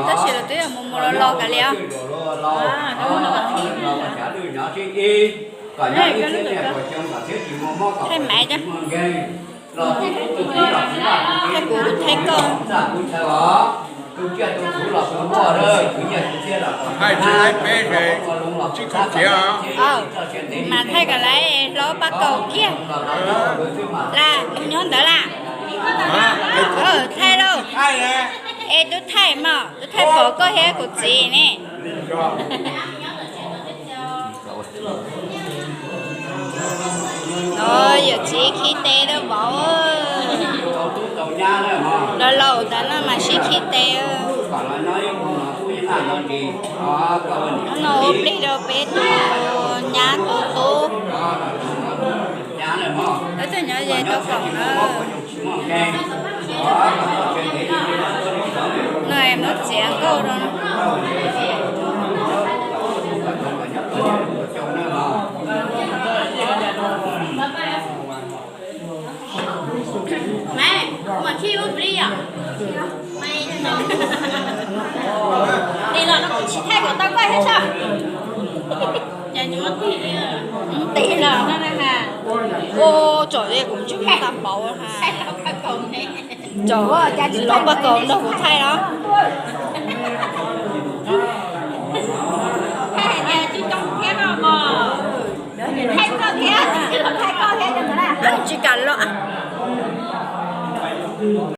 Tab sis los twb yog mus mus los los kav liam. Thaij maiv, thaij kuv thaij koj. Thaij tsis laib peb, tsis thaij txiav. Mas thaij kom lawv hlob pab kaus kiag. Las, mus nyob ntawd las. Thaij lauj. Es tub thaij mog, tub thaij pom koj thiab kuv txiv ne. Yawm txiv khi tes rau vauv. Los laus ntawd no mas sib khi tes. Hnub no ua plig rau peb tus nyab tus tub. Lawv twb nyob ze tau koom na. No muab txiav nkauj rau. Maiv, kuv mam khij ub plig yom. Tes los no kuv tsis thaij kom tau koj thiab soj. Tes los no na. Ua tsom ze kuv ntsej muag tag npaum ha. Tsom, los pab kaus nrog kuv thaij los. Tsis kam los.